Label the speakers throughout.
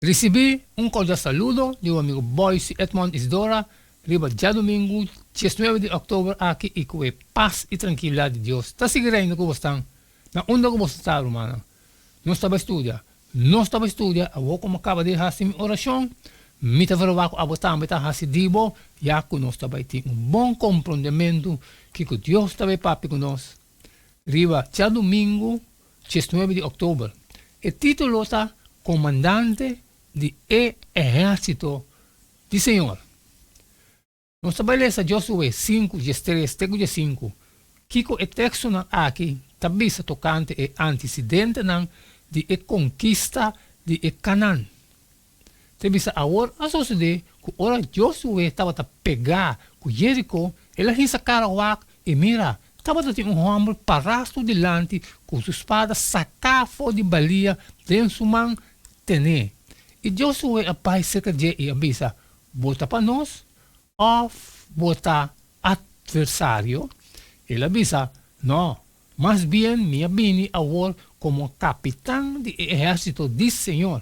Speaker 1: Risibí un kordial saludo di bo amigu Boyce Edmond Isidora riba djadumingu diesnuebe di òktober aki i ku e pas i trankilidat di Dios ta sigui reina ku bosnan na unda ku boso ta rumannan. Nos ta bai studia. Nos ta bai studia awor ku mi kaba di hasi mi orashon mi ta verwagt ku abo tambe ta hasi di bo ya ku nos ta bai tin un bon komprondementu kiko Dios ta bai papia ku nos riba djadumingu diesnuebe di òktober. E título ta Komandante di e Ehérsito di Señor. Nos ta bai lesa Josué sinku, diestres te ku diesinku. Kiko e tekstonan aki ta bisa tokante e antisidentenan di e konkista di e Kanan? Ta bisa, Awor a sosodé ku ora Josué tabata pegá ku Jeriko, el a hisa kara wak, i mira, tabata tin un hòmber pará su dilanti ku su spada saká for di balia den su man tené. I Josué a bai serka dje i a bisa, Bo ta pa nos òf bo ta atversario? El a bisa, Nò, Mas bien mi a bini awor komo kapitan di e ehérsito di Señor.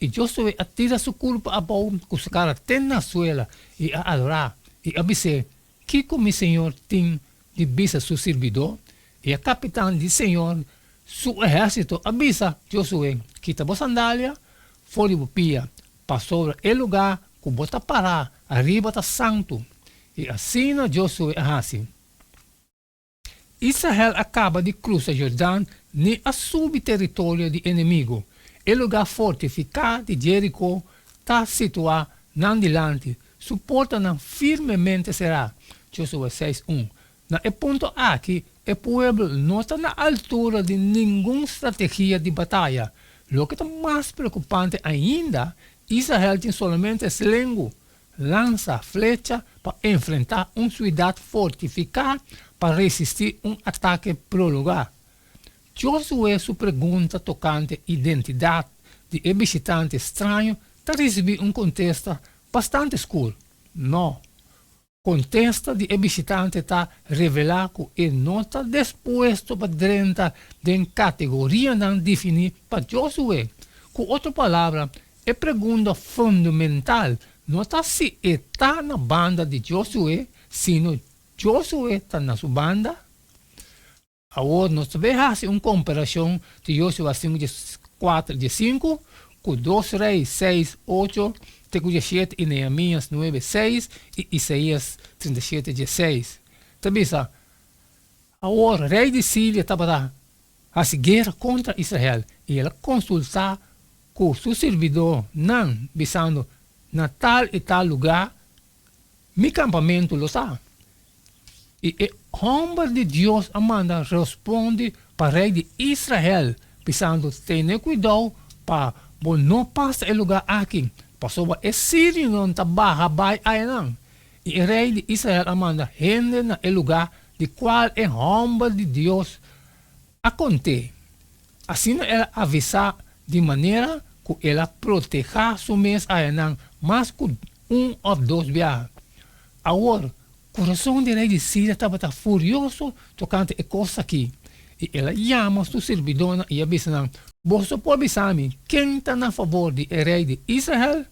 Speaker 1: I Josué a tira su kurpa abou ku su kara te na suela i a adorá, i a bis'é, Kiko mi señor tin di bisa su sirbidó? I e kapitan di Señor su ehérsito a bisa Josué, Kita bo sandalia for di bo pia, pasobra e lugá ku bo ta pará ariba ta santu. I asina Josué a hasi. Israel a kaba di krusa Jordan ni a subi teritorio di enemigu. E lugá fortifiká di Jeriko ta situá nan dilanti, su portanan firmemente será. Josué seis un. Na e punto aki, e pueblo no ta na altura di ningun strategia di bataya. Loke ta mas preokupante ainda, Israel tin solamente slengu, Lansa flecha pa enfrentá un suidat fortifiká pa resistí un atake prolongá. Josué su pregunta tokante identidat di e bishitante straño ta risibí un kontesta bastante skur, No. Kontesta di e bishitante ta revelá ku e no ta dispuesto pa drenta den kategorianan definí pa Josué. Ku otro palabra, E pregunta fundamental no ta si e ta na banda di Josué, sino Josué ta na su banda? Awor nos ta bay haci un comparacion di Joshua sinku dje kuater dje sinku cu Dos Rey seis ocho te cu dje shete y Nehemias nuebe seis y Isaías 37 dje seis. Ta bisa, Awor rey di Siria tabata hasi guera kontra Israel, i el a konsultá ku su sirbidónan, bisando, Na tal i tal lugá mi kampamentu lo ta. I e hòmber di Dios a manda respondi pa rei di Israel, bisando, Tene kuidou pa bo no pasa e lugá aki, pasobra e sirionan ta baha bai ayanan. I e rei di Israel a manda hende na e lugá di kual e hòmber di Dios a kont'é. Asina el a avisá di manera ku el a protehá su mes ayanan mas ku un òf dos biaha. Awor, kurason di rei di Siria tabata furioso tokante e kos akí, i el a yama su sirbidónan i a bisa nan, Boso por bisa mi ken ta na fabor di e rei di Israel?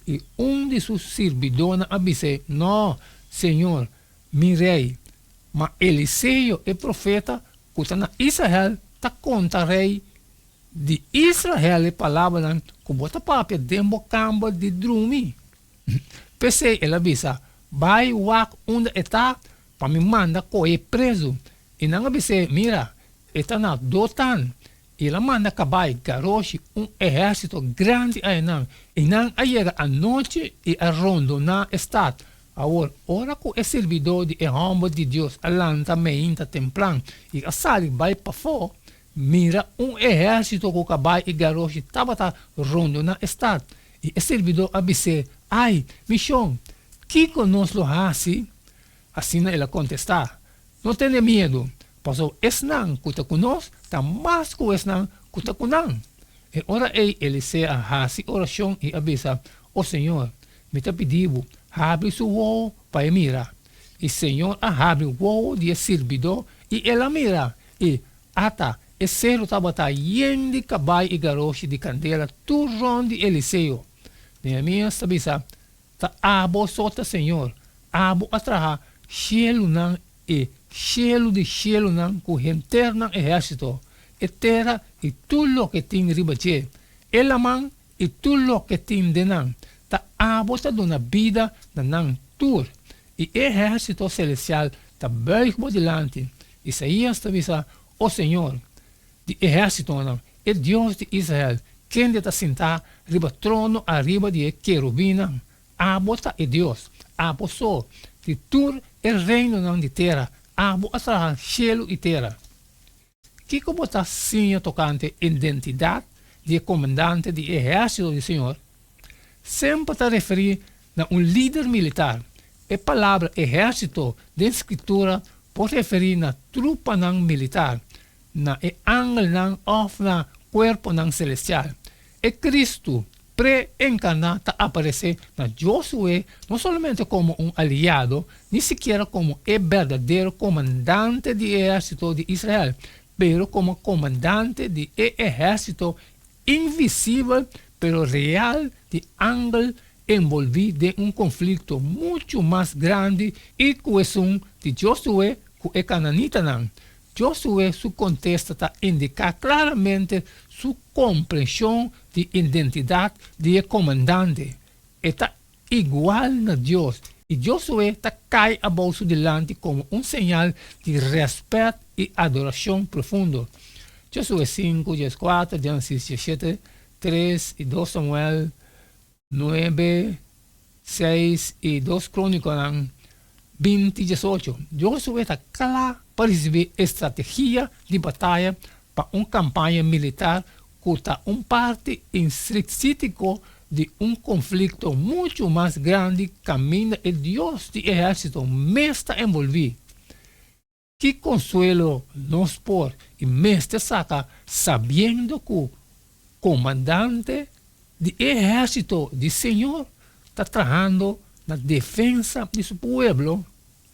Speaker 1: I un di su sirbidónan a bis'é, No, señor, mi rei, ma Eliseo e profeta ku ta na Israel ta konta rei di Israel e palabranan ku bo ta papia den bo kamber di drumi. P'esei el a bisa, Bai wak unda e ta pa mi manda kohe prezu. I nan a bis'é, Mira, e ta na Dotan. I el a manda kabai, garoshi, un ehérsito grandi ayanan, i nan a yega anochi i a rondoná e stat. Awor, ora ku e sirbidó di e hòmber di Dios a lanta meinta tempran i a sali bai pafó, mira, un ehérsito ku kabai i garoshi tabata rondoná e stat. I e sirbidó a bis'é, Ai, mi shon, kiko nos lo hasi? Asina el a kontestá, No tene miedu, pasobra esnan ku ta ku nos ta mas ku esnan ku ta ku nan. E ora ei Eliseo a hasi orashon i a bisa, O Señor, mi ta pidi bo, habri su wowo pa e mira. I Señor a habri wowo di e sirbidó i el a mira, i ata! E seru tabata yen di kabai i garoshi di kandela tur rònt di Eliseo. Nehemias ta bisa, Ta abo so ta Señor. Abo a traha shelunan i shelu di shelunan ku henter nan ehérsito, e tera i tur loke tin riba dje, e laman i tur loke tin den nan. Ta abo ta duna bida na nan tur, i e ehérsito selestial ta buig bo dilanti. Isaías ta bisa, O Señor di ehérsitonan, e Dios di Israel, kende ta sintá riba trono ariba di e kerubinnan, abo ta e Dios, abo so, di tur e reinonan di tera, abo a traha shelu i tera. Kiko bo ta siña tokante identidat di e komandante di e ehérsito di Señor? Semper ta referí na un lider militar. E palabra ehérsito den Skritura por referí na trupanan militar, na e angelnan òf na kuerponan selestial. E Kristu pre-enkarná ta aparesé na Josué no solamente komo un aliado, ni sikiera komo e berdadero komandante di e ehérsito di Israel, pero komo komandante di e ehérsito invisibel pero real di angel enbolbí den un konflikto muchu mas grandi i ku esun di Josué ku e kananitanan. Josué su kontesta ta indiká klaramente su komprenshon di identidat di e komandante. E ta igual na Dios, i Josué ta kai abou su dilanti komo un señal di rèspèt i adorashon profundo. Josué sinku, dieskuater, Génesis diesshete, tres i dos Samuel nuebe, seis i dos Krónikonan 20, 18. Josué ta kla pa risibí e strategia di bataya pa un kampaña militar ku ta un parti instriksítiko di un konflikto muchu mas grandi kaminda e Dios di ehérsito mes ta envolví. Ki konsuelo nos por i mester saka sabiendo ku Komandante di e ehérsito di Señor ta trahando na defensa di su pueblo?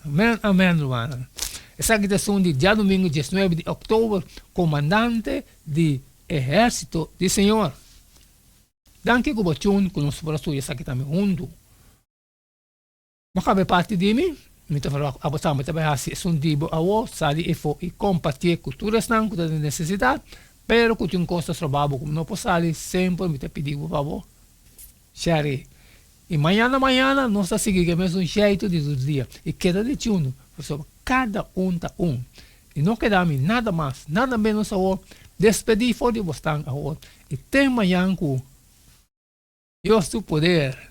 Speaker 1: Amen, amen, rumannan. Esaki ta esun di djadumingu diesnuebe di òktober, Komandante di ehérsito di Señor. Danki ku bo tune ku nos por a studia esaki tambe huntu. Bo kabe parti di mi, mi ta verwagt abo tambe ta bai hasi esun di bo awo, sali efo i kompartié ku tur esnan ku ta den nesesidat, pero ku tin kos ta stroba bo ku no por sali, semper mi ta pidi bo pa bo share. I mañana mañana nos ta sigui ku e mesun sheitu di tur dia i keda di chunu, pasobra kada un ta un. I no keda mi nada mas, nada menos awor, despedí for di bosnan awor i te mañan ku Dios su poder.